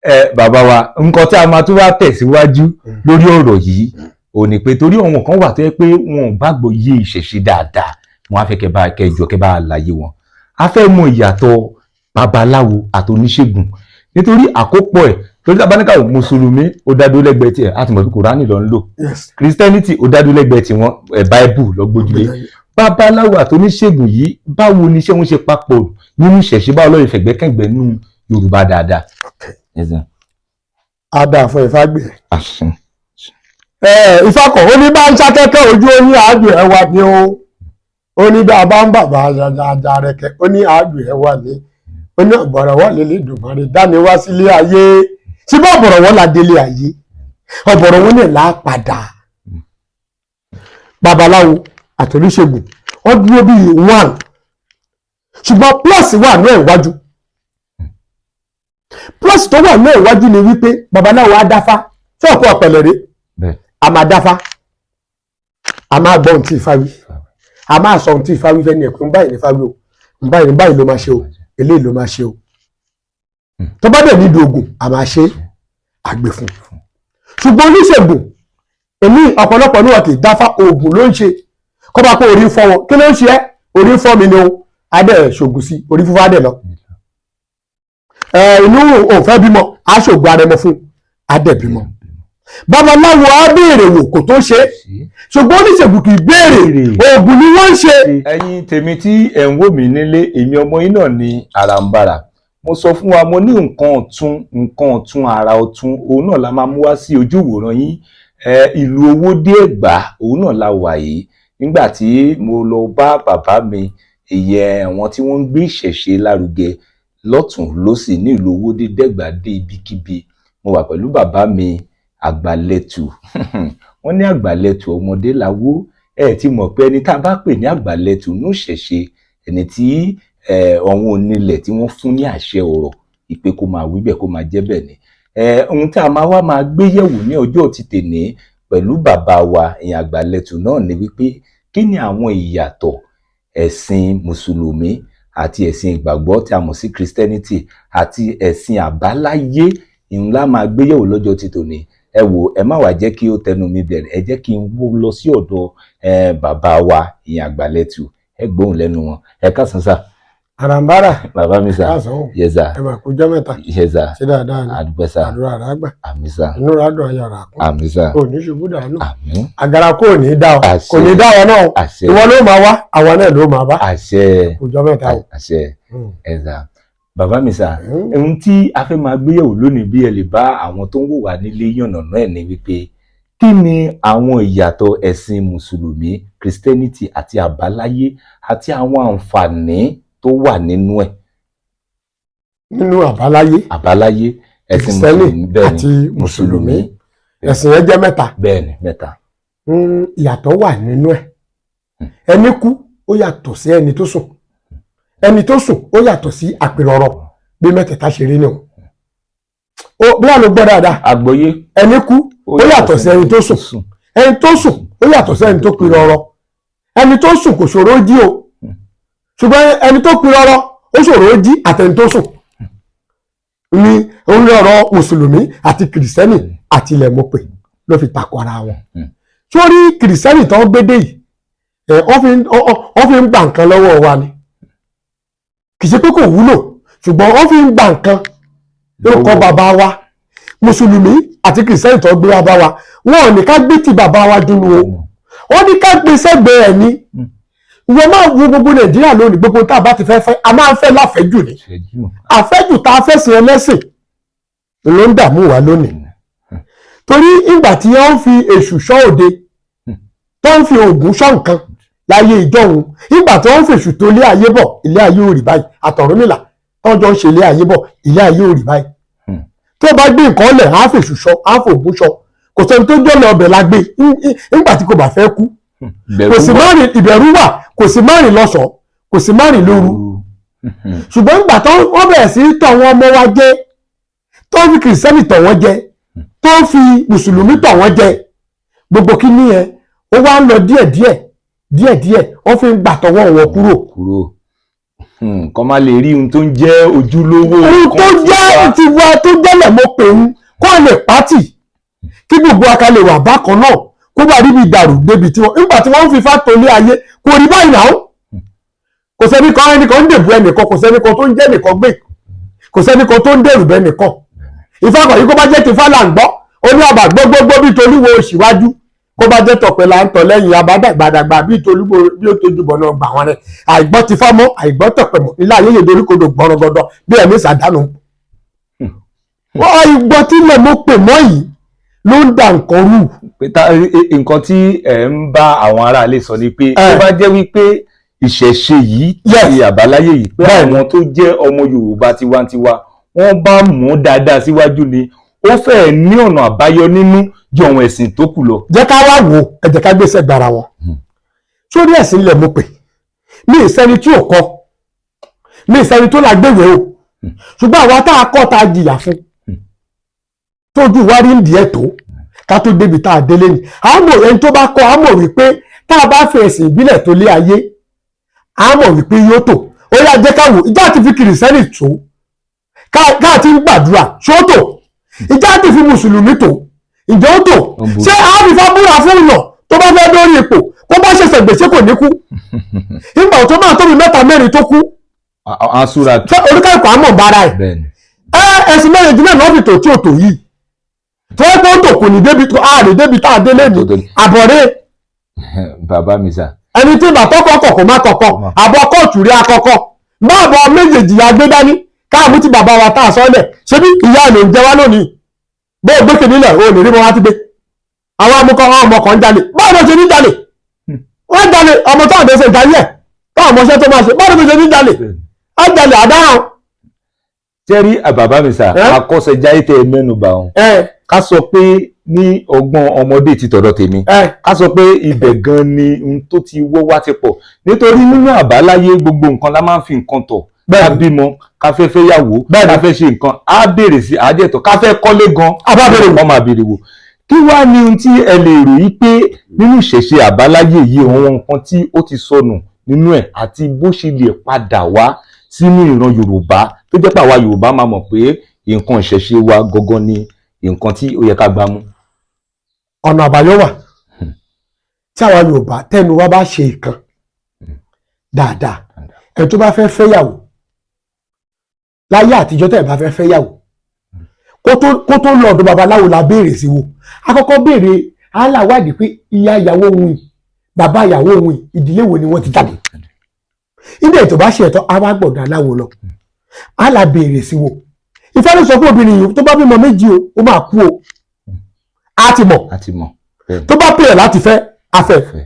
Ẹ bàbá wa, nǹkan tí a máa tún wá tẹ̀síwájú lórí ọ̀rọ̀ yìí ò ní pé torí àwọn kan wà tó yẹ pé wọn ò gbàgbọ́ yé ìṣẹ̀ṣe dáadáa, wọn á fẹ́ kẹ́ bá kẹjọ kẹ́ bá láyé wọn. A fẹ́ mọ ìyàtọ̀ babaláwo àti oníṣègùn, nítorí àkópọ̀ ẹ̀, torí tá a bá ní káwọn mùsùlùmí, ó dá dúró lẹ́gbẹ̀ẹ́ tiẹ̀, á ti mọ̀ pé Kùránì ló ń lò. Christianity, ó dá dúró lẹ́gbẹ̀ẹ́ tiwọn, ẹ̀ Bible ló gbójúlé. Babaláwo àti oníṣègùn yìí, báwo ni iṣẹ́ wọn ṣe papọ̀ nínú ìṣẹ̀ṣe? Báwo ló fẹ̀gbẹ́kẹ̀gbẹ́ nínú Yorùbá dáadáa? Yes, sir. Á dáa fún Ifá gbé. Àṣẹ. Ẹ Ifá kọ̀, ó ní bá ń ṣakẹ́kẹ́ ojú, ó ní àájò ẹ wá ní o. Ó ní bá a bá ń bàbá àjà rẹ̀kẹ́, ó ní àájò ẹ wá ní. Ó ní ọ̀bọ̀rọ̀wọ́ lélẹ̀ dùnmọ́rin dáni wá sílé ayé, síbẹ̀ ọ̀bọ̀rọ̀wọ́ la délé ayé, ọ̀bọ̀rọ̀wọ́ lè là á padà. Babaláwo àti oníṣègùn, wọ́n dúró bíi one, ṣùgbọ́n plus wà ní ìwájú. Plus tó wà ní ìwájú ni wípé babaláwo á dáfá tí ọ̀pọ̀ ọ̀pẹ̀lẹ̀ rẹ̀. A máa dáfá, a máa gbọ́ ohun tí Ifá wí, a máa sọ ohun tí Ifá wí fẹ́ ní ẹ̀kún báyìí ní Ifá wí o, báyìí ní báyìí ló máa ṣe o, eléyìí ló máa ṣe o. Tó bá dẹ̀ nídìí oògùn, a máa ṣe àgbè fún. Ṣùgbọ́n oníṣègùn, èmi ọ̀pọ̀lọpọ̀ ní wọn kì í dáfá, oògùn ló ń ṣe. Kọ́ bá kó orí fọ́ wọn, kí ló ń ṣe ẹ́? Orí fọ́ mi ni o. Á dẹ̀ ṣògùn sí orí fífọ́, á dẹ̀ lọ. Inú òun fẹ́ bímọ, á ṣògùn arẹmọ fún, á dẹ̀ bímọ. Babaláwo á béèrè wò kò tó ṣe, ṣùgbọ́n oníṣègùn kì í béèrè, oògùn ni wọ́n ń ṣe. Ẹ̀yin tèmi tí ẹ̀ ń wò mí nílé, èmi ọmọ yín náà ní Àràǹbarà. Mo sọ fún wa, mo ní nǹkan ọ̀tun, nǹkan ọ̀tun, àrà ọ̀tun, òun náà la máa mú wá sí ojú ìwòran yín. Ìlú Owódé Ẹ̀gbá, òun náà la wà yìí. Nígbà tí mo lọ bá bàbá mi, ìyẹn àwọn tí wọ́n ń gbé ìṣẹ̀ṣe lárugẹ lọ́tùn lósì ní ìlú Owódé Dẹ́gbà dé ibikíbi, mo wà pẹ̀lú bàbá mi Àgbàlẹ̀tù. Wọ́n ní Àgbàlẹ̀tù ọmọdé làwó. Ẹ ti mọ̀ pé ẹni tá a bá pè ní Àgbàlẹ̀tù ní ìṣẹ̀ṣe, ẹni tí àwọn onílẹ̀ tí wọ́n fún ní àṣẹ ọ̀rọ̀ ìpè kó máa wí bẹ́ẹ̀, kó máa jẹ́ bẹ́ẹ̀ ni. Ohun tí a máa wá máa gbé yẹ̀wò ní ọjọ́ ti tèní pẹ̀lú bàbá wa ìyẹn Àgbàlẹ̀tù náà ni wípé, kí ni àwọn ìyàtọ̀ ẹ̀sìn mùsùlùmí àti ẹ̀sìn ìgbàgbọ́ tí a mọ̀ sí Christianity àti ẹ̀sìn àbáláyé ńlá máa gbé yẹ̀wò lọ́jọ́ ti tòní. Ẹ wò, ẹ má wàá jẹ́ kí ó tẹnu mi bẹ̀rẹ̀, ẹ jẹ́ kí n wó lọ sí ọ̀dọ̀ bàbá wa ìyẹn Àgbàlẹ̀tù, ẹ gbóhùn lẹ́nu wọn. Ẹ káàsán sà. Àràǹbarà. Bàbá mi sà. Káàsán o. Yes sir. Ẹ mà kú jọ́ mẹ́ta. Yes sir. Ṣé dáadáa ni? Àdúpẹ́ sà. Àdúrà rà gbà. Àmín sà. Inú rà dùn, ayọ̀ rà kún. Àmín sà. Kò ní ṣubú dànù. Àmín. Àgàrà kò ní dá ọ. Àṣẹ. Kò ní dá ọ náà. Àṣẹ. Ìwọ ló máa wá, àwa náà ló máa bá. Àṣẹ. Kú jọ́ mẹ́ta o. Àṣẹ. Ẹ sà, bàbá mi sà, ohun tí a fẹ́ máa gbéyẹ̀wò lónìí, bí ẹ lè bá àwọn tó ń wò wá nílé yànnàná ẹ̀ ní wípé, kí ni àwọn ìyàtọ̀ ẹ̀sìn mùsùlùmí, Christianity àti àbáláyé, àti àwọn àǹfààní tó wà nínú ẹ̀? Nínú àbáláyé? Àbáláyé, ẹ̀sìn Kìrìsìtẹ́nì mùsùlùmí, bẹ́ẹ̀ ni. Àti mùsùlùmí, ẹ̀sìn yẹn jẹ́ mẹ́ta. Bẹ́ẹ̀ ni, mẹ́ta. Ìyàtọ̀ wà nínú ẹ̀. Ẹni kú, ó yàtọ̀ sí ẹni tó sùn. Ẹni tó sùn, ó yàtọ̀ sí àpèrọ̀rọ̀. Bí mẹ́tẹ̀ẹ̀ta ṣe rí ni o. Ó bí wàá ló gbọ́ dáadáa. Àgbọ́yé. Ẹni kú, ó yàtọ̀ sí ẹni tó sùn. Ẹni tó sùn, ó yàtọ̀ sí ẹni tó pirọrọ. Ẹni tó sùn kò ṣòro jí o, ṣùgbọ́n ẹni tó pirọrọ, ó ṣòro jí. Àtẹni tó sùn ní orí ọ̀rọ̀ mùsùlùmí àti kìrìsìtẹ́nì àti ilẹ̀ mọ̀pẹ̀ ló fi takò ara wọn. Sórí kìrìsìtẹ́nì tó ń gbédè yìí, ẹ wọ́n fi ń gba nǹkan lọ́wọ́ wa ni. Kì í ṣe pé kò wúlò, ṣùgbọ́n wọ́n fi ń gba nǹkan lórúkọ bàbá wa. Mùsùlùmí àti kìrìsìtẹ́nì tó gbé wa bá wa, wọn ò ní ká gbé ti bàbá wa dúró o, wọ́n ní ká gbé sẹ́gbẹ̀ẹ́ ẹ̀ ní. Ìwọ máa wo gbogbo Nàìjíríà lónìí, gbogbo tá a bá ti fẹ́ fẹ́, a máa ń fẹ́ láfẹ́jù ni. Àfẹ́jù tá a fẹ́ sin ẹlẹ́sìn ló ń dààmú wa lónìí, torí ìgbà tí wọ́n fi èṣù ṣọ́ òde, tó ń fi Ògún ṣọ́ nǹkan láyé ìjọ́hun, ìgbà tí wọ́n ń fèṣù tó ilé ayé bọ̀, ilé ayé ò rí báyìí. Àtọ̀rúnmìlà tó jọ ń ṣe ilé ayé bọ̀, ilé ayé ò rí báyìí. Tó bá gbé nǹkan lẹ̀, á fèṣù ṣọ́, á fògún ṣọ́. Kò sẹ́ni tó jọ́ lọ ọbẹ̀ la gbé nígbà tí kò bá fẹ́ kú. Kò sì má rìn, ìbẹ̀rù wà, kò sì má rìn lọ́sọ̀ọ́, kò sì má rìn lóru. Ṣùgbọ́n nígbà tó wọ́n bẹ̀rẹ̀ sí í tọ̀ wọ́n ọmọ wa jẹ, tó fi kìrìsìtẹ́nì tọ̀ wọ́n jẹ, tó fi mùsùlùmí tọ̀ wọ́n jẹ, gbogbo kíní yẹn ó wá ń lọ díẹ̀díẹ̀ díẹ̀díẹ̀, wọ́n fi ń gbà tọwọ́ wọn kúrò. Kúrò. Kọ́ má lè rí ohun tó ń jẹ́ ojúlówó Ohun tó nǹkan jẹ́ tiwa. tiwa tó jẹ́lẹ̀ mo pè ń kó lè pátì, kí gbogbo aka lè wà bákan náà, kó bá rí bí dàrú débi tí wọ́n nígbà tí wọ́n ń fi fátolé ayé kò rí báyìí náà. Kò sẹ́ni kan, ẹnìkan ń dèbò ẹnìkan, kò sẹ́ni kan tó ń jẹ́ ẹnìkan gbé, kò sẹ́ni kan tó ń dèrò bẹ́ nìkan. Ifá kan yìí, kó bá jẹ́ ti Ifá là ń gbọ́, ó ní àbá gbogbogbò bí tolúwo òṣìwájú, kó bá jẹ́ tọ̀pẹ̀ là ń tọ̀ lẹ́yìn, àbádàgbàdàgbà bí tolúwo bí ó tójú bọ̀ náà gbà wọn rẹ̀. Àìgbọ́ ti fá mọ́, àìgbọ́ tọ̀pẹ̀ mọ́, ilé ayé yèdè oríkodò gbọ́rọ̀gọ́dọ̀ bí ẹ̀mí ìsàdánù. Wọ́n àìgbọ́ tí ilẹ̀ mo pè mọ́ yìí ló ń da nǹkan rú. Pé nǹkan tí ẹ̀ ń bá àwọn aráalé sọ ni pé tó bá jẹ́ wípé ìṣẹ̀ṣe yìí ti àbáláyé yìí, pé àwọn tó jẹ́ ọmọ Yorùbá tiwantiwa wọ́n bá mú dáadáa síwájú ni, ó fẹ́ẹ̀ ní ọ̀nà àbáyọ nínú ju àwọn ẹ̀sìn tó kù lọ. Jẹ́ ká wá wò, ẹ jẹ́ ká gbèsè gbára wọn sórí ẹ̀sìn ilẹ̀ mo pè. Ní ìsẹ́ni tí ò kọ́, ní ìsẹ́ni tó la gbéwèé o, ṣùgbọ́n àwa tá a kọ́, tá a jìyà fún, tójú wa rí ìdí ẹ̀ tó ká tó débi tá a délé ni. Àmọ́ ẹni tó bá kọ́ á mọ̀ wípé tá a bá fi ẹ̀sìn ìbílẹ̀ tó lé ayé, á mọ̀ wípé yóò tò. Ó yá, jẹ́ ká wò, ìjà ti fi kìrìsìtẹ́nì tó ká ti ń gbàdúrà ṣó tò? Ìjà ti fi mùsùlùmí tó, ìjọ ó tò? Ó ń burú. Ṣé a fi fá búra fún ìyàn tó bá fẹ́ dórí ipò, kó bá ṣẹ̀ṣẹ̀ gbèsè kò ní kú? Ìgbà tó máa tóbi mẹ́ta mẹ́rin tó kú, Asúra. ṣé oníkàkọ́ àmọ̀ bára ẹ̀? Bẹ́ẹ̀ni. Ẹ ẹ̀sìn mẹ́rin náà lọ́ọ́ fi tò tí ò tò yìí, tó ẹ pé ó tò, kò ní débi tó a lè débi tá a délé ní àbọ̀rẹ́. Bàbá mi sà. Ẹni tí bàtọ́ kọ̀kọ̀ kò má kọ̀kọ̀ àbọ̀ kóòtù rí akọkọ má bọ̀ méjèèjì agbé dání káàmú tí bàbá wa tá a sọ́lẹ̀. Ṣé bí ìyá ló ń jẹ wá lónìí? Bó o gbé kìnìún lẹ̀, o lè rí wọn wá ti gbé àwọn amúkọ, àwọn ọmọ kan ń jalè. Báwo ló ṣe ní jalè? Wọ́n jalè, ọmọ tó àdéṣe ìdáyé ẹ̀ tó àwọn ọmọọṣẹ́ tó máa ṣe, báwo ló ṣe ní jalè? Á jalè àdáhàn. Jẹ́rí bàbá mi sà, Ẹ́? Akọ́ṣẹ́jáyé tẹ́ ẹ mẹ́nu bà ọ́n, ẹ ká sọ pé ní ọgbọ́n ọmọdé ti tọ̀dọ̀ tèmi, ẹ ká sọ pé ibẹ̀ gan ni ohun tó ti wọ́ wá ti pọ̀, nítorí nínú àbáláyé gbogbo nǹkan la máa ń fi nǹkan tọ̀. Ká bímọ, ká fẹ́ fẹ́ yàwó, ká fẹ́ ṣe nǹkan, á béèrè sí àjẹtọ̀, ká fẹ́ kọ́lé gan, á bá béèrè wò. Wọ́n máa béèrè wò. Kí wá ní ohun tí ẹ lè rò yí pé nínú ìṣẹ̀ṣe àbáláyé yìí, àwọn nǹkan tí ó ti sọnù nínú ẹ̀ àti bó ṣe lè padà wá sínú ìran Yorùbá, tó jẹ́ pé àwa Yorùbá máa mọ̀ pé nǹkan ìṣẹ̀ṣe wa gangan ni nǹkan tí ó yẹ ká gbámú? Ọ̀nà àbáyọ wà tí àwa Yorùbá tẹnu wa bá ṣe ìkan dáadáa. Ẹ tó bá fẹ́ fẹ́yàwó láyé àtijọ́, tẹ́ ẹ bá fẹ́ fẹ́yàwó, kó tó lọ ọ̀dọ̀ babaláwo la béèrè sí wo. Àkọ́kọ́ béèrè aláwádìí pé ìyá ìyàwó òun yìí, bàbá ìyàwó òun yìí, ìdílé wo ni wọ́n ti jáde. Ilé ètò bá ṣe ẹ̀tọ́, àwa gbọ̀dọ̀ aláwo lọ, á là béèrè sí wo. Ìfẹ́ ló sọ pé obìnrin yìí, tó bá bímọ méjì o, ó máa kú o. Á ti mọ̀. A ti mọ̀. Tó bá pè ẹ́ láti fẹ́ afẹ́ Fẹ́.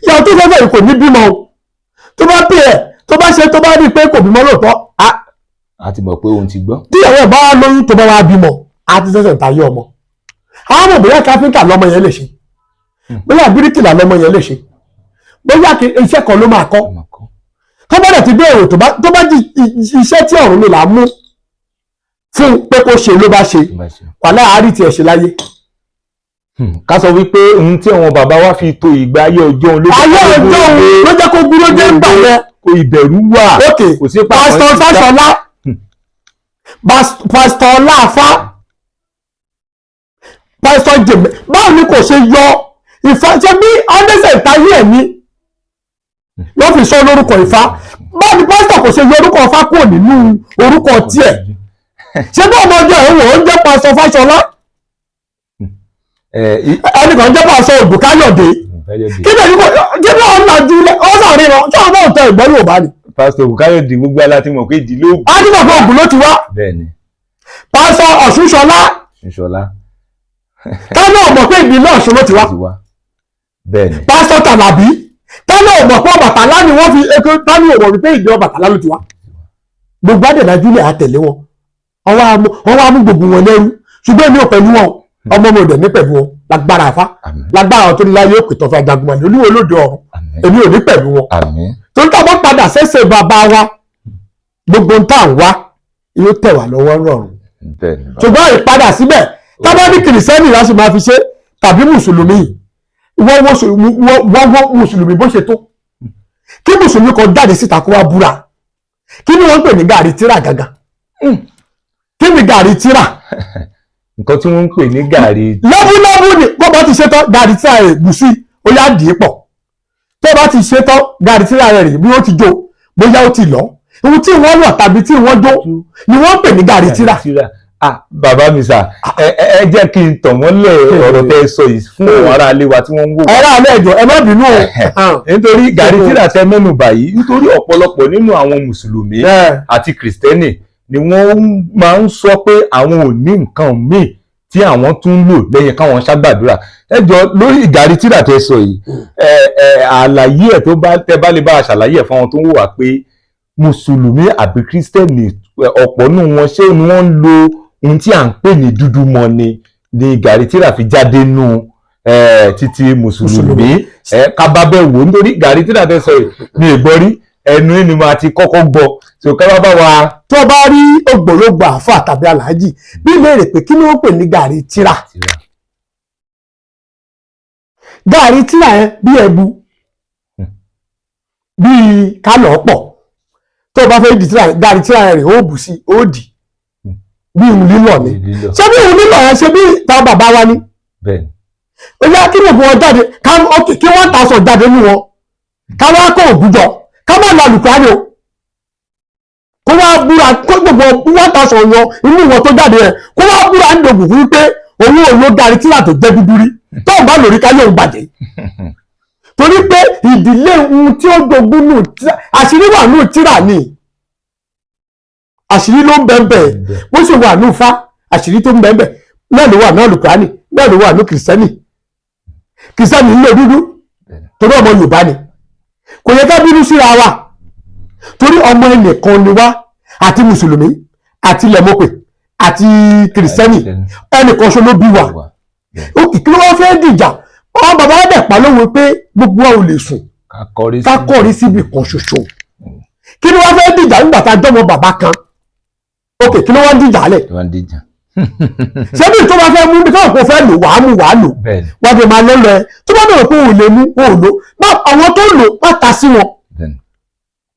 Ìyàwó tó fẹ́ fẹ́ yìí kò ní bímọ o. Tó bá pè ẹ́, tó bá ṣe, tó bá rí i pé kò bímọ lóòótọ́, A ti mọ̀ pé òun ti gbọ́. Tí ìyàwó ẹ̀ bá wá lóyún, tó bá wá bímọ, á ti sẹ̀sẹ̀ tayé ọmọ. Àwọn ọmọ, bóyá káfíńtà lọmọ yẹn lè ṣe, bóyá bíríkìlà lọmọ yẹn lè ṣe, bóyá iṣẹ́ kan ló máa kọ́. Ọmọ kan. Tó bá dẹ̀ ti gbé èrò, tó bá di iṣẹ́ tí ọ̀run mi là mú fún pé kó ṣe ló bá ṣe, Tó bá ṣe. wàhálà àárí tiẹ̀ ṣe láyé. Ká sọ wípé ohun tí àwọn bàbá wa fi to ìgbà ayé ọjọ́ òun ló jẹ́ Ayé kó ọjọ́ òun ló jẹ́ kó gúró jẹ́ ń bà yẹn. Kò ìbẹ̀rù wà. Ok. Kò sí pàpọ̀ Pásítọ̀ Fáṣọlá, Pásítọ̀ Ọláàfá, Pásítọ̀ Jèmẹ, báwo ni kò ṣe yọ Ifá? Ṣe bí ọ́ndẹ́sẹ̀ ìtayé ẹ̀ ní ló fi sọ lórúkọ Ifá? Báwo ni pásítọ̀ kò ṣe yọ orúkọ Ifá kúrò nínú orúkọ tiẹ̀? Ṣé bí ọmọ ọjọ́ ẹ̀ wò ó ń jẹ́ Pásítọ̀ Fáṣọlá? Ẹnìkan jẹ́ Pásítọ̀ Ògùnkáyọ̀dé. Kí ni èyí kò jẹ́ bí ọ̀nà jùlẹ̀ ó sàríran ṣé àwọn náà tẹ ìgbọ́ Yorùbá ni? Pásítọ̀ Bùkáyọ̀dé, gbogbo aláti mọ̀ pé ìdílé Ògùn. Á ní bàbá Ògùn ló ti wá. Bẹ́ẹ̀ ni. Pásítọ̀ Ọ̀ṣúnṣọlá, Ṣọlá. Tánà ọmọ pé ìdílé Ọ̀ṣun ló ti wá. Ti wá, bẹ́ẹ̀ ni. Pásítọ̀ Tàlàbí, tánà ọmọ pé Ọbàtálá ni wọ́n fi eke, tánà ọmọ wípé ìdílé Ọbàtálá ló ti wá. Gbogbo àdẹ̀dájúlẹ̀ àtẹ̀lé wọn, ọwọ́ amú gbogbo wọn lẹ́rú. Ṣùgbọ́n èmi ò pẹ̀lú wọn, ọmọ mi ò dẹ̀ ní pẹ̀lú wọn lágbára àfá, Àmín. lágbára tó ní láyé òkè tọ́fẹ́ ajagunmalè olúwo lóde ọ̀run. Àmín. Èmi ò ní pẹ̀lú wọn, Àmín. torí tá a bá padà sẹ́sẹ̀ bàbá wa, gbogbo ń tà ń wá yóò tẹ̀ wá lọ́wọ́ rọrùn. Bẹ́ẹ̀ ni bàbá. Ṣùgbọ́n ìpadà síbẹ̀, tá bá ní kìrìsìtẹ́nì láti máa fi ṣe tàbí mùsùlùmí, wọ́n wọ́n mùsùlùmí bó ṣe tó, kí mùsùlùmí kan jáde síta kó wá búra. Kí ni wọ́n ń pè ní gàrí tíra gangan? Kí ni gàrí tíra? Nǹkan tí wọ́n ń pè ní gàrí. Lẹ́búlẹ́bú ni. Bó bá ti ṣe tán, gàrí tíra rẹ̀ gùsì, ó yá dì í pọ̀. Tó bá ti ṣe tán, gàrí tíra rẹ̀ rè bí ó ti jó, bóyá ó ti lọ, ohun tí wọ́n lọ tàbí tí wọ́n jó ni wọ́n ń pè ní gàrí tíra. Ah, bàbá mi sà, ẹ jẹ́ kí n tàn mọ́lẹ̀ ọ̀rọ̀ tẹ́ ẹ sọ yìí fún àwọn aráalé wa tí wọ́n ń wò. Ẹ̀rọ alẹ́ ẹ̀jọ̀, ẹ má bínú o. Nítorí gàrí tíra tẹ́ mẹ́nu bà yìí, nítorí ọ̀pọ̀lọpọ̀ nínú àwọn mùsùlùmí àti kìrìsìtẹ́nì ni wọ́n máa ń sọ pé àwọn ò ní nǹkan míì tí àwọn tún ń lò lẹ́yìn káwọn ṣàgbàdúrà. Ẹ jọ, lórí gàrí tíra tẹ́ sọ yìí, ẹ ẹ àlàyé ẹ̀ tó bá tẹ́ bá lè bá a ṣàlàyé ẹ̀ fún àwọn tó ń wò wá pé mùsùlùmí àbí kìrìsìtẹ́nì, ọ̀pọ̀ nù wọn, ṣé ni wọ́n ń lo ohun tí à ń pè ní dúdú mọ́ ni gàrí tíra fi jáde nù títí mùsùlùmí ká bá bẹ́ẹ̀ wò? Nítorí gàrí tíra tẹ́ sọ yìí, mi ì gbọ́ rí, ẹnu ni mo ti kọ́kọ́ gbọ́, so ká bá bá wa. Tó bá rí ògbólógbò àáfà tàbí aláàjì bí léèrè pé kí ni wọ́n pè ní gàrí tíra, gàrí tíra yẹn bí ẹbu, bí kálọ̀ pọ̀. Tó bá fẹ́ di tíra, gàrí tíra yẹn rè, ó bù sí, ó dì bí ìhun lílọ̀ ni. Ṣé bí ìhun lílọ̀ yẹn, ṣe bí ta bàbá wa ni? Ó yá, kí gbogbo wọn jáde ká, ok, kí 1,000 jáde nínú wọn, ká wá kó ògùjọ, ká má lọ àlùkùránì o, kó wá búra, kó gbogbo 1,000 wọn inú wọn tó jáde yẹn, kó wá búra ń dògùn wípé òun ò lo gàrí tíra tó jẹ́ dúdú rí, tó ń bá lórí káyọ̀ òun bàjẹ́, torí pé ìdílé ohun tí ó jogún nù, àṣírí wà nù tíra ni, àṣírí ló ń bẹ́ẹ̀ bó ṣe wà nù fá, àṣírí tó ń bẹ́ẹ̀ náà ló wà ní àlùkùránì, náà ló wà ní kìrìsìtẹ́nì. Kìrìsìtẹ́nì ń lò dúdú torí ọmọ Yorùbá ni. Kò yẹ ká bínú síra wa, torí ọmọ ẹnìkan ni wá, àti mùsùlùmí àti lẹ́mọ̀pẹ̀ àti kìrìsìtẹ́nì, ẹnìkan ṣo ló bí wa. Ó kì kí ló wá fẹ́ dìjà? Ọmọ bàbá wa dẹ̀ pa lówe pé gbogbo wa ò lè sùn ká kọrí síbi kan ṣoṣo. Kí ló wá fẹ́ dìjà nígbà tá a jọmọ bàbá kan? Ok, kí ló wá ń dìjà lẹ̀? Ṣé bí tó bá fẹ́ mú bí tó kò fẹ́ lò, wàá mú, wàá lò, wàá fi máa lọ́lọ́ ẹ. Tó bá bẹ̀rẹ̀ pé òun lè mú, òun lò, àwọn tó lò má ta sí wọn.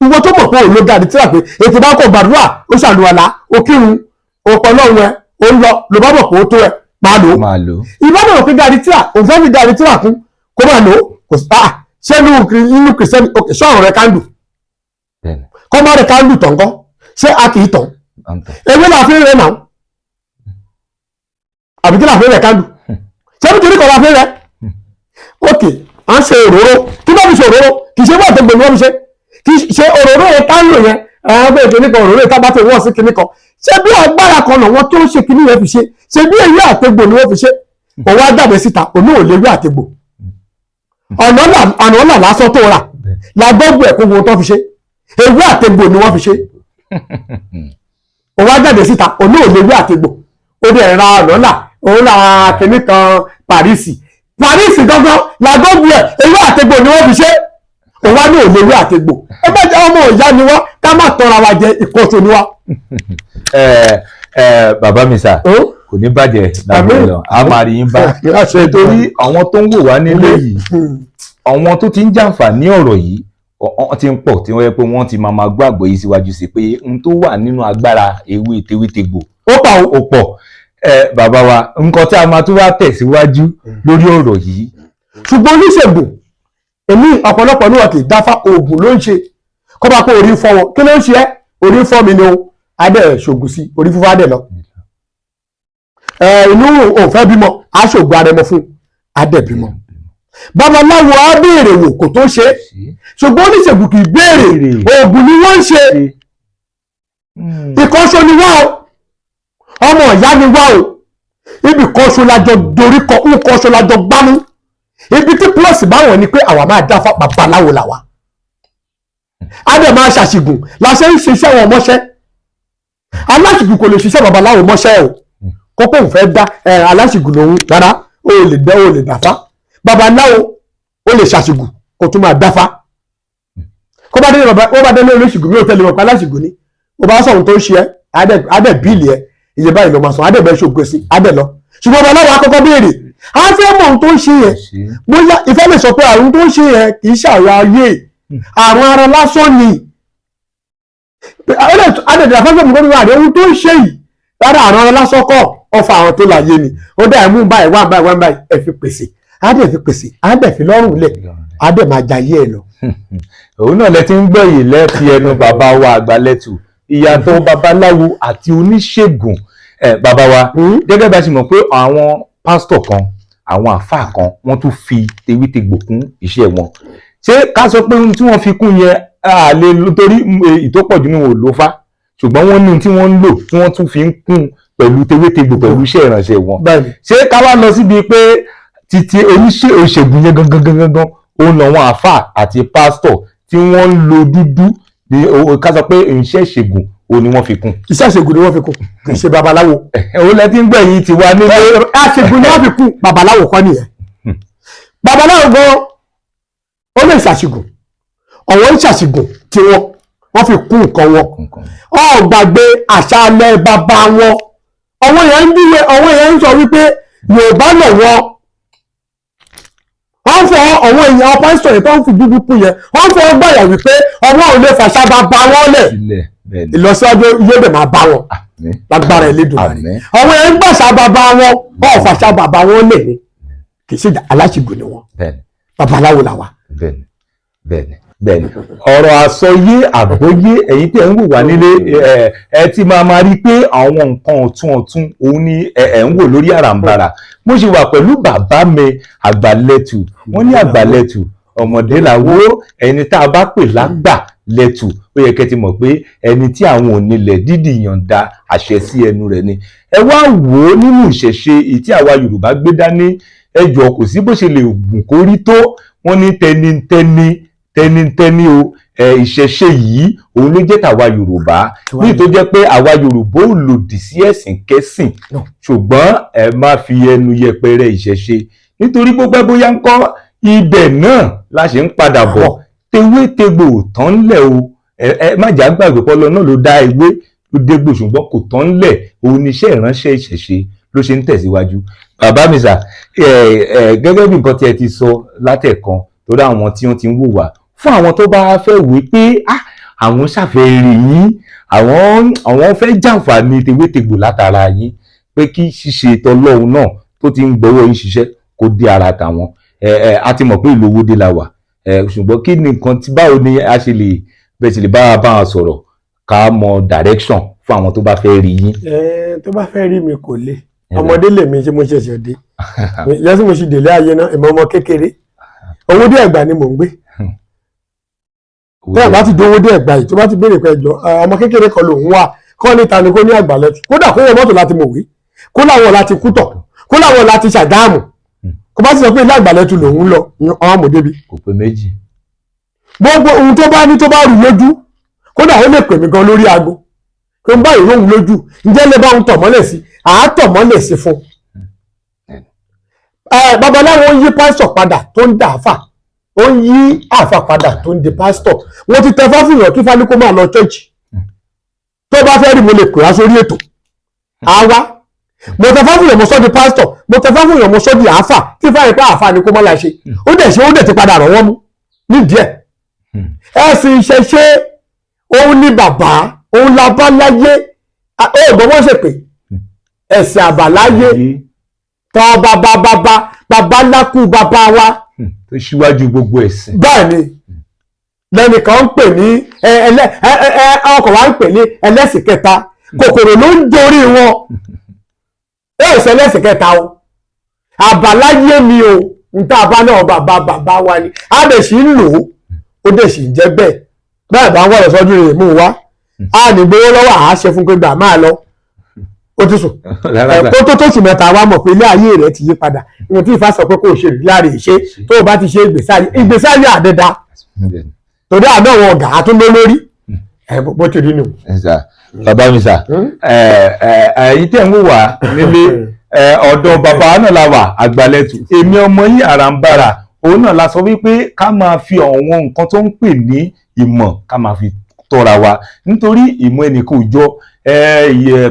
Ìwọ tó mọ̀ pé òun ló gàdí tíra pé ètò bá kọ̀ gbàdúrà, ó ṣàlùwàlá, ó kírun, ó pọ̀ lọ́run ẹ, ó ń lọ ló bá mọ̀ pé ó tó ẹ máa lò ó. Ìbá mọ̀ pé gàdí tíra òun fẹ́ fi gàdí tíra kún, kó máa lò ó. Kò sí ah, ṣé inú kìrìsìtẹ́nì, ok, ṣọ́ọ̀rọ̀ rẹ kándù kọ́ má rẹ kándù tàn kọ́, ṣé a kì í tàn? Ewé la fi rẹ náà, àbí kí la fi rẹ kándù? Ṣé nítorí kan la fi rẹ? Ok, à ń ṣe òróró. Kí ló fi ṣe òróró? Kì í ṣe wọ́n àtẹ̀gbẹ̀ ni wọ́n fi ṣe, kì í ṣe òróró yẹn tá ń lò yẹn. Ẹ̀rọ bẹ́ẹ̀ kìíní kan, òróró yẹn tá bá ti wọ́n sí kìíní kan, ṣé bí agbára kan náà wọ́n tó ń ṣe kìíní yẹn fi ṣe? Ṣé bí èyí àtẹ̀gbò ni wọ́n fi ṣe? Òun á jáde síta, òun ò lè rí àtẹ̀gbò. Ọ̀nà ọ̀nà lásán tó rà lágbọ́gbọ̀ ẹ̀kọ́ wọn tó fi ṣe, ewé àtẹ̀gbò ni wọ́n fi ṣe. Òun á jáde síta, òun ò lè rí àtẹ̀gbò. Ó dẹ̀ ra ọ̀nà là, òun ra kìíní kan Paris, Paris gangan làgbọ́gbọ̀ ẹ̀, ewé àtẹ̀gbò ni wọ́n fi ṣe. Òun á ní òun lè rí àtẹ̀gbò. Ẹ bá jẹ́ ọmọ ìyá ni wá, ká má tọ́ra wa jẹ, ìkọ́sọ ni wá. Ẹ bàbá mi sà, kò ní bàjẹ́ lábẹ́ lọ, a máa rí yín bá, torí àwọn tó ń wò wá nílé yìí, àwọn tó ti ń jàǹfààní ọ̀rọ̀ yìí, wọ́n ti ń pọ̀ tí wọ́n yẹ pé wọ́n ti máa gbọ́ àgbọ́yé síwájú sí pé ohun tó wà nínú agbára ewé tewétegbò ó pa ó pọ̀. Ẹ bàbá wa, nǹkan tí a máa tún wá tẹ̀síwájú lórí ọ̀rọ̀ yìí. Ṣùgbọ́n oníṣègùn èmi, ọ̀pọ̀lọpọ̀ ní wọn kì í dáfá, oògùn ló ń ṣe. Kọ́ bá kó orí fọ́ wọn, kí ló ń ṣe ẹ́? Orí fọ́ mi ni o. Adẹ́ ṣògùn sí orí fífọ́, adẹ́ lọ. Inú òun fẹ́ bímọ, aṣògùn arẹmọ fún, adẹ́ bímọ. Babaláwo á béèrè wò kò tó ṣe, ṣùgbọ́n oníṣègùn kì í béèrè, oògùn ni wọ́n ń ṣe. Ìkọ́ṣo ni wá o, ọmọ ìyá ni wá o, ibi kọ́ṣo lájọ dorí kọ, ńkọ́ṣo lájọ gbámú. Ibi tí plus báwọn ni pé àwa máa dáfá, babaláwo làwa á dẹ̀ máa ṣàṣìgùn la ṣe ń ṣiṣẹ́ wọn mọ́ṣẹ́. Aláṣìgùn kò lè ṣiṣẹ́ babaláwo mọ́ṣẹ́ o. Kókó òun fẹ́ dá ẹ aláṣìgùn lòun rárá, o lè dá, o lè dáfá. Babaláwo ó lè ṣàṣìgùn kó tún máa dáfá. Kó bá délé bàbá, ó bá délé olóṣìgùn mi ò tẹ́lẹ̀ mọ̀ pé aláṣìgùn ni. Ó bá sọ̀rọ̀ tó ń ṣe ẹ́, á dẹ̀ bill ẹ, iye báyìí ló máa san, á dẹ̀ bẹ́ẹ̀ ṣògùn sí, á dẹ̀ lọ. Ṣùgbọ́n babaláwo akọ́kọ́ béèrè, á fẹ́ mọ̀ ohun tó ń ṣe yẹn, bóyá ìfẹ́ lè sọ pé àrùn tó ń ṣe yẹn kì í ṣàrùn ayé, àrùn ara lásán ni. Adẹ̀dẹ̀ afẹ́fẹ́ mi gbọ́dọ̀ àdé ohun tó ń ṣe yìí rárá, àrùn lásán kọ́, ọfà àwọn tó láyé ni. Ó dá ẹ̀mú báyìí wá báyìí wá báyìí, ẹ fi pèsè, á dẹ̀ fi pèsè, á dẹ̀ fi lọ́rùn lẹ̀, á dẹ̀ máa jayé ẹ̀ lọ. Òun náà lẹ ti ń gbọ́ yìí lẹ́ẹ̀fi ẹnu bàbá wa Àgbàlẹ̀tù, ìyàtọ̀ babaláwo àti oníṣègùn. Ẹ bàbá wa, gẹ́gẹ́ bá a ṣe mọ̀ pé àwọn pásítọ̀ kan, àwọn àfáà kan, wọ́n tún fi tewétegbò kún iṣẹ́ wọn, ṣé ká sọ pé ohun tí wọ́n fi kún yẹn a lè lò? Torí ìtọ́pọ̀jù ni wọn ò lò fá, ṣùgbọ́n wọ́n ní ohun tí wọ́n ń lò tí wọ́n tún fi ń kún pẹ̀lú tewétegbò pẹ̀lú iṣẹ́ ìránṣẹ́ wọn. Ṣé ká wá lọ síbi pé títí oníṣẹ́ òṣègùn yẹn gangan gangan gangan, òun làwọn àáfàá àti pásítọ̀ tí wọ́n ń lo dúdú ní ká sọ pé iṣẹ́ ìṣègùn òun ni wọ́n fi kún? Iṣẹ́ ìṣègùn ni wọ́n fi kún, kì í ṣe babaláwo. Òun lẹ ti ń gbẹ̀yìn tiwa nílé. Àṣègùn ni wọ́n fi kún, babaláwo kọ́ nìyẹn. Babaláwo gan ó lè ṣàṣìgùn, ọ̀wọ́n ń ṣàṣìgùn tí wọ́n fi kún nǹkan wọn. Ọ gbàgbé àṣà alẹ́ bàbá wọn. Ọwọ́ yẹn ń dúwe, ọwọ́ yẹn ń sọ wípé Yorùbá lọ wọ́n. Wọ́n fọ ọwọ́ èèyàn pásítọ̀ yẹn tó ń fi dúdú kú yẹn, wọ́n fọ gbàyà wípé ọwọ́ ò lè fàṣà bàbá wọn lẹ̀. Ilẹ̀ bẹ́ẹ̀ ni. Ìlọsíwájú yóò dẹ̀ máa bá wọn Àmín. lágbára Elédùmarè. Àmín. Ọwọ́ yẹn ń gbàṣà bàbá wọn, wọn ò fàṣà bàbá wọn lẹ̀ ni. Kì í ṣe aláṣìgùn ni wọn, babaláwo làwà. Bẹ́ẹ̀ni, ọ̀rọ̀ àsọyé àgbọ́yé, ẹ̀yin tẹ́ ń wò wá nílé, ẹ ti máa máa rí pé àwọn nǹkan ọ̀tun ọ̀tun òun ni ẹ ń wò lórí àràǹbarà. Mo ṣe wà pẹ̀lú bàbá mi Àgbàlẹ̀tù. Wọ́n ní Àgbàlẹ̀tù ọmọdé làwọ, ẹni tá a bá pè lágbà lẹ́tù, ó yẹ kẹ́ ti mọ̀ pé ẹni tí àwọn onílẹ̀ dídì yànda àṣẹ sí ẹnu rẹ̀ ni. Ẹ wá wò ó nínú ìṣẹ̀ṣe èyí tí àwa Yorùbá gbé dání. Ẹ jọ, kò sí bó ṣe lè gùn kó rí tó, wọ́n ní tẹnitẹni tẹnitẹni o. Ẹ ìṣẹ̀ṣe yìí òun ló jẹ́ tàwa Yorùbá, ní tó jẹ́ pé àwa Yorùbá ò lòdì sí ẹ̀sìn kẹ́sìn. No. Ṣùgbọ́n ẹ má fi ẹnu yẹpẹrẹ ìṣẹ̀ṣe, nítorí bó pẹ́ bóyá ń kọ́ ibẹ̀ náà la ṣe ń padà bọ̀. Tewétegbò ò tán lẹ̀ o. Ẹ má jà gbàgbé pọ́lọ náà ló dá ewé ló dégbò, ṣùgbọ́n kò tán lẹ̀. Òun ni iṣẹ́ ìránṣẹ́ ìṣẹ̀ṣe ló ṣe ń tẹ̀síwájú. Bàbá mi sà, ẹ ẹ gẹ́gẹ́ bí nǹkan tí ẹ ti sọ látẹ̀kan, torí àwọn tí wọ́n ti ń wò wá, fún àwọn tó bá fẹ́ wí pé ah, àwọn ṣàfẹ́ rí yín, àwọn fẹ́ jàǹfààní tewétegbò látara yín, pé kí ṣíṣe tọlọ́hun náà tó ti ń gbọ́wọ́ yín ṣiṣẹ́ kó dé ara tàwọn, ẹ ẹ a ti mọ̀ pé ìlú Owódé la wà ẹ, ṣùgbọ́n kí ni nǹkan tí, báwo ni a ṣe lè bẹ́ẹ̀ sì lè bá wa sọ̀rọ̀, ká mọ direction fún àwọn tó bá fẹ́ rí yín? Ẹ tó bá fẹ́ rí mi, kò le. Ọmọdé lèmi ṣe, mo ṣẹ̀ṣẹ̀ dé yẹ́sí, mo ṣì délé ayé náà, ìmọ̀ ọmọ kékeré. Owódé Ẹ̀gbá ni mò ń gbé. Tẹ́ ẹ̀ bá ti dé Owódé Ẹ̀gbá yìí, tó bá ti béèrè pé ẹjọ́ ọmọ kékeré kan lòun wà kọ́ níta ni, kó ní Àgbàlẹ̀tù, kódà kó wọ mọ́tò láti Mọ̀wé, kó láwọn láti Kútọ̀, kó láwọn láti Ṣàgámù, kó bá ti sọ pé ilé Àgbàlẹ̀tù lòun lọ, ọmọ mọ̀débi. Kò pé méjì. Gbogbo ohun tó bá ní, tó bá rù lójú, kódà ó lè pè mí gan lórí aago pé ń bá ìró òun lójú, ǹjẹ́ lè bá òun tọ̀ mọ́lẹ̀ sí, àá tọ̀ mọ́lẹ̀ sí fún un. Babaláwo ń yí pásítọ̀ padà tó ń dà áfà, ó ń yí àfà padà tó ń di pásítọ̀. Wọ́n ti tẹ fáfihàn kí fani kó máa lọ church. Tó bá fẹ́ rí, mo lè pè wá sórí ètò àwa. Mo tẹ fáfihàn, mo sọ di pásítọ̀. Mo tẹ fáfihàn, mo sọ di àáfà. Tí fáyìn pé àáfà ni kó má la ṣe, ó dẹ̀ ṣe, ó dẹ̀ ti padà rọ̀ wọ́n mú nídìí ẹ̀. Ẹ̀sìn ìṣẹ̀ṣe òun ni bàbá, òun la bá láyé. Ó gbọ́ wọ́n ṣe pé ẹ̀sìn àbáláyé tọ́ bàbá bàbá bàbá lákú bàbá wa. Tó ṣíwájú gbogbo ẹ̀sìn. Bẹ́ẹ̀ ni. Lẹ́nìkan ń pè ní ẹlẹ́ ẹ ọkọ̀ wa ń pè ní ẹlẹ́sìn kẹta. Kòkòrò ló ń dorí wọn. Ẹ ṣe ẹlẹ́sìn kẹta o, àbáláyé ni o. N tá a bá náà bàbá bàbá wa ni, a dẹ̀ sì ń lò ó, ó dẹ̀ sì ń jẹ́ bẹ́ẹ̀. Bẹ́ẹ̀ bá ń wọ̀ lọ́sọ́dún rẹ̀ mú wa, a ní gbowó lọ́wọ́, àá ṣe fún pé gbà máa lọ, ó ti sùn. Rárá. Kó tó tóṣù 3, wa mọ̀ pé ilé ayé rẹ̀ ti yí padà. Ìwọ̀n tí Ifá sọ pé kò ṣe rí láre ìṣe, tó o bá ti ṣe ìgbésí ayé àdẹ́dá, torí àná àwọn ọ̀gá àtúndó lórí ẹ bó ti rí nù. Ẹ sà, bàbá mi sà, ẹ ẹ ẹ̀yin tẹ́ ń wò wá nílé, ọ̀dọ̀ bàbá náà la wà, Àgbàlẹ̀tù. Èmi ọmọ yín Àràǹbarà, òun náà la sọ wípé ká máa fi àwọn nǹkan tó ń pè ní ìmọ̀, ká máa fi tọ́ra wa, nítorí ìmọ̀ ẹnìkan ò jọ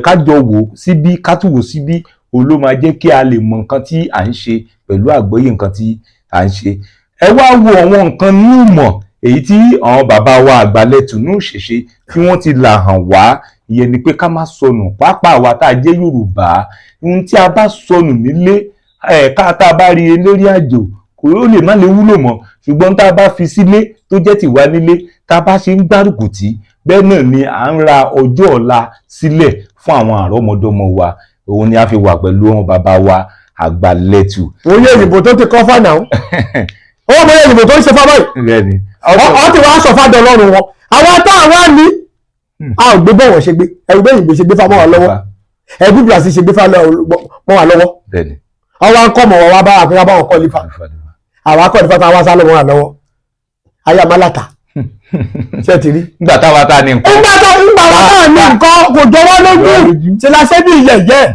ká jọ wò síbí, ká tún wò síbí, òun ló máa jẹ́ kí a lè mọ nǹkan tí à ń ṣe pẹ̀lú àgbọ́yé nǹkan tí à ń ṣe. Ẹ wá wo àwọn nǹkan ní ìmọ̀. Èyí tí àwọn bàbá wa àgbàlẹ̀tù ní ìṣẹ̀ṣe tí wọ́n ti là hàn wá, ìyẹn ni pé ká má sọnù, pàápàá àwa tá a jẹ́ Yorùbá. Ohun tí a bá sọnù nílé ẹ̀ ká tá a bá rí i lórí àjò, kò ó lè má lè wúlò mọ́, ṣùgbọ́n tá a bá fi sílé tó jẹ́ tìwa nílé, tá a bá ṣe ń gbárùkù tì, bẹ́ẹ̀ náà ni à ń ra ọjọ́ ọ̀la sílẹ̀ fún àwọn àrọ́mọdọ́mọ wa. Òun ni a fi wà pẹ̀lú àwọn bàbá wa àgbàlẹ̀tù. Òye òyìnbó tó ti kọ́ fà náà, ó mọ òyìnbó tó ń ṣe fábáyì. Bẹ́ẹ̀ni. Ọ ti wá sọ fádọ lọ́rùn wọn. Àwọn tá a wá ní a ò gbé bọ̀wọ̀ ṣe gbé ẹ̀rù bẹ́ẹ̀ òyìnbó ṣe gbé fámọ́ wa lọ́wọ́, ẹ̀rù Brazil ṣe gbé fámọ́ wa lọ́wọ́. Àwọn akọ́ mọ̀ wá bá wa pé ká bá wọn kọ́ lífà, àwọn akọ́ lífà táwọn wá sálọ mọ́ wa lọ́wọ́ ayé amálàtà ṣé ti rí. Nígbà táwa tá a ní nǹkan. Nígbà tó nígbà wa náà ní nǹkan kò jọ wá lójú, ṣe la ṣe bí yẹ̀yẹ́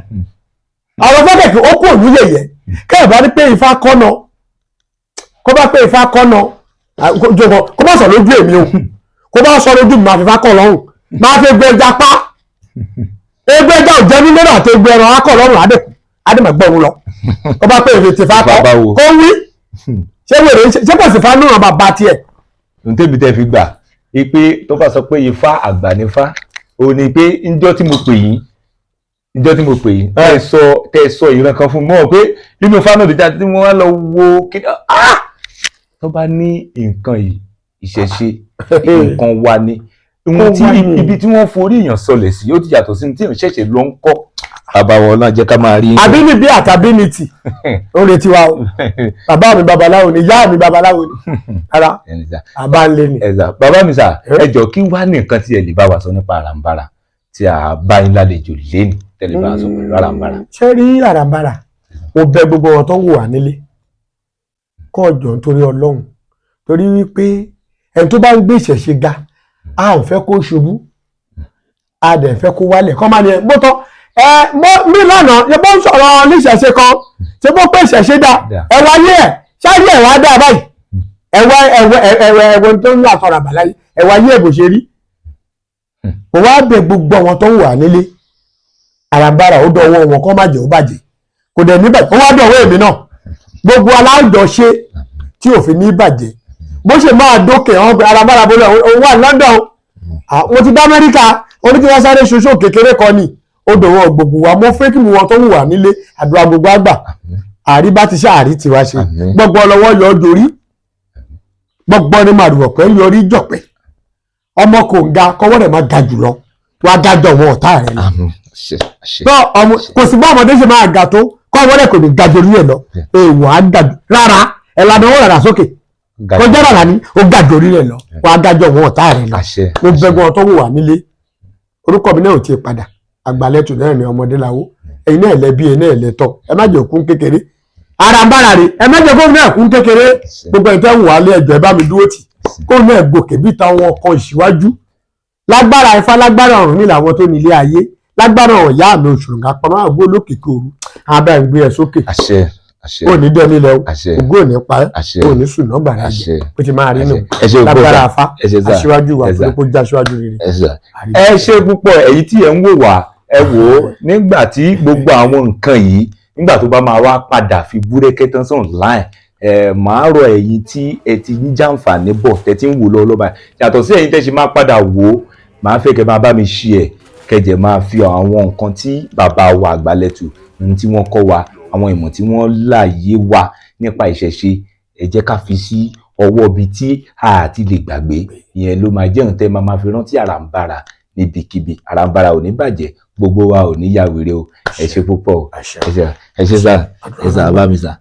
àwọn fẹ́kẹ̀kẹ́ ó kò ní yẹ̀yẹ́. Kẹ́ẹ̀ bá rí pé Ifá kọ́nà, kó bá pé Ifá kọ́nà jọ̀wọ́, kó bá sọ lójú èmi o, kó bá sọ lójú mi, máa fi Ifá kọ́ lọ́rùn, máa fi egbò ẹja pa. Egbò ẹja ò jẹ́ nílé náà àti egbò ẹran akọ̀ lọ́rùn adẹ́kù adẹ́mọ̀gbọ́n lọ. Kó bá pé èmi ti Ifá kọ́, kó wí ṣé wèrè ṣé kò sì fa nùràn bàbá tiẹ̀. Ohun tèmi tẹ́ fi gbà pé tó bá sọ pé Ifá àgbà nífá, ó ní pé njọ́ tí mo pè yín, njọ́ tí mo pè yín, tẹ́ ẹ sọ ìran kan fún mi mọ́ pé nínú Ifá náà dídá tí wọ́n wá lọ wo kí tó bá ní nǹkan yìí, ìṣẹ̀ṣe nǹkan wa ni ohun tí ibi tí wọ́n forí èèyàn sọlẹ̀ sí, ó ti yàtọ̀ sí tí èèyàn ṣẹ̀ṣẹ̀ lọ ń kọ́. Bàbá wọn náà jẹ́ ká máa rí. Àbínibí àtàbínitì ó retí wa o. Bàbá mi babaláwo ni, ìyá mi babaláwo ni, rárá bàbá ń lé ni. Bàbá mi sà, ẹ jọ̀ọ́, kí wá ní nǹkan tí ẹ lè bá wa sọ nípa àràǹbarà tí a bá yín lálejò léni tẹ́lẹ̀ bá a sọ pẹ̀lú àràǹbarà? Ṣé rí àràǹbarà, mo bẹ̀ gbogbo wọn tó ń wò wá nílé kọ́ ọ̀jọ̀ nítorí Ọlọ́run, torí wípé ẹni tó bá ń gbé ìṣẹ̀ṣe ga, a ò fẹ́ kó ṣubú, a dẹ̀ fẹ́ kó wálẹ̀ kọ́ máa ní ẹ gbọ́tọ̀ ẹ mọ mí lánàá ṣe bó ń sọ̀rọ̀ níṣẹ̀ṣe kan, ṣe bó pé ìṣẹ̀ṣe dá ẹ wá yé ẹ ṣáájú ẹ wá dá báyìí, ẹ wá ẹwẹ ẹwẹ ẹwẹ tó ń àtọ̀rọ̀ àbáláyé, ẹ wá yé ẹ bó ṣe rí. Mo wá bẹ̀ gbogbo àwọn tó ń wà nílé, àràǹbarà ó dọwọ́ wọn, kọ́ má jẹ́ ó bàjẹ́, kò dẹ̀ ní bàjẹ́, ó wá dọwọ́ èmi náà, gbogbo alájọṣe tí òfin ní bàjẹ́, bó ṣe máa dókè àwọn àràǹbarà bọ́lá òun wà London, mo ti dá Amẹ́ríkà, oní kí wọ́n sáré ṣoṣo kékeré kan ni, ó dọwọ́ gbogbo wa. Mo fẹ́ kí mu wọn tó ń wà nílé, àdúrà gbogbo àgbà, àrí bá ti ṣe àrí tiwa ṣe, gbogbo ọlọ́wọ́ yọ dorí, gbogbo ní màrúwọ̀ pẹ́ yọrí jọ̀pẹ́, ọmọ kò ń ga kọ́wọ́ rẹ̀ máa ga jùlọ, wá dájọ́ wọn ọ̀tá rẹ̀ lọ. Kò sí bá ọmọdé ṣe máa ga tó, kọ́wọ́ rẹ̀ kò ní ga jorí ẹ̀ lọ, èèwọ̀ á ga jù rárá, ẹ̀lànà wọn rárá sókè kọjá rárá ni ó ga jorí rẹ̀ lọ, wá dájọ́ wọn ọ̀tá rẹ̀ lọ. Mo bẹ̀gbọ́n tó wù wá nílé, orúkọ mi náà ò tiẹ̀ padà, àgbàlẹ̀tù náà ni ọmọdé làwọ, ẹ̀yin náà lẹ́bí, ẹ̀ náà lẹ́tọ̀, ẹ má jẹ́ òkun kékeré àràǹbarà rè, ẹ má jẹ́ kó náà kún kékeré. Gbogbo ẹ̀ tẹ́ ń wà lé ẹjọ́, ẹ bá mi dúró tì kó náà gòkè bí táwọn ọkọ̀ ìṣíwájú lágbára Ifá, lágbára Ọ̀rúnmìlà, àwọn tó ní ilé ayé, lágbára ọ̀yá mi Òṣùrùngà pamọ́ àgbo olókìkí òru abẹ́ ń gbé ẹ sókè. Ò ní dẹ́ nílẹ̀ o, ògo ò ní pa ẹ́, ò ní sùn náà gbàrà jẹ, bó ti máa rí nù lágbára Ifá, aṣíwájú wa pé kó já aṣíwájú rere. Ẹ ṣe púpọ̀ èyí tí ẹ ń wò wá. Ẹ wò ó, nígbà tí gbogbo àwọn nǹkan yìí, nígbà tó bá máa wá padà fi búrẹ́kẹ́ tán sàn láì ẹ, màá rọ ẹ̀yin tí ẹ ti ń jàǹfààní bọ̀, tẹ́ ti ń wò lọ́wọ́ lọ́ba, yàtọ̀ sí ẹ̀yin tẹ́ ṣe máa padà wò ó, màá fẹ́ kẹ́ máa bá mi ṣe ẹ̀ kẹjẹ, máa fi àwọn nǹkan tí bàbá wa àgbàlẹ̀tù ohun tí wọ́n kọ́ wa, àwọn ìmọ̀ tí wọ́n láàyè wa nípa ìṣẹ̀ṣe, ẹ jẹ́ ká fi sí ọwọ́ ibi tí a ti lè gbàgbé. Ìyẹn ló máa jẹ́ ohun tẹ́ máa fi rántí àràǹbarà níbikíbi. Àràǹbarà ò ní bàjẹ́, gbogbo wa ò ní ya wèrè o. Ẹ ṣe púpọ̀ o, ẹ ṣe sà, ẹ sà bá mi sà.